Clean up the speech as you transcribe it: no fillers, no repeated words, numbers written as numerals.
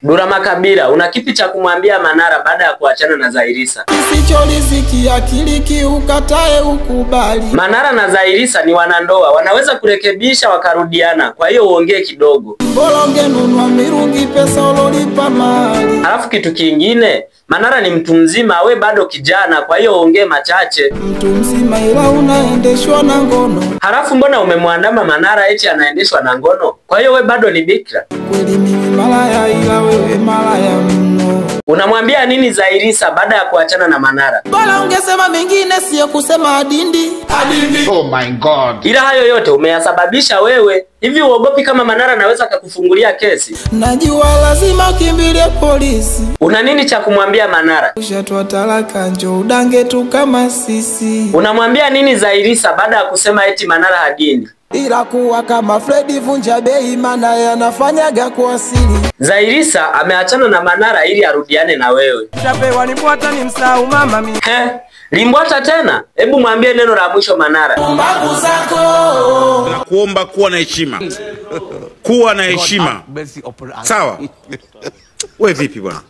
Dura Makabila, una kipi cha kumwambia Manara baada ya kuachana na Zailisa? Kisichoriziki akili ukatae ukubali. Manara na Zailisa ni wanandoa, wanaweza kurekebisha wakarudiana, kwa hiyo uongee kidogo. Bora ungenunua mirungi pesa ulolipa mali. Halafu kitu kingine, Manara ni mtu mzima, we bado kijana, kwa hiyo uongee machache. Mtu mzima ila unaendeshwa na ngono. Halafu mbona umemwandama Manara eti anaendeshwa na ngono? Kwa hiyo we bado ni bikra. Kweli mimi malaya ila wewe malaya mno. Unamwambia nini Zailisa baada ya kuachana na Manara? Bora ungesema mengine, sio kusema adindi. Adindi. Oh my God. Ila hayo yote umeyasababisha wewe. Hivi uogopi kama Manara anaweza kukufungulia kesi? Najua lazima ukimbilie polisi. Una nini cha kumwambia Manara? Ushatwa talaka, njoo udange tu kama sisi. Unamwambia nini Zailisa baada ya kusema eti Manara hadini? Ila kuwa kama Fredi vunja bei, maana yanafanyaga kwa siri. Zailisa ameachana na Manara ili arudiane na wewe. Shapewa limbwata ni msahau mama mi. He, limbwata tena? Hebu mwambie neno la mwisho Manara. Mbavu zako. Nakuomba kuwa na heshima. Kuwa na heshima. Sawa. Wewe vipi bwana?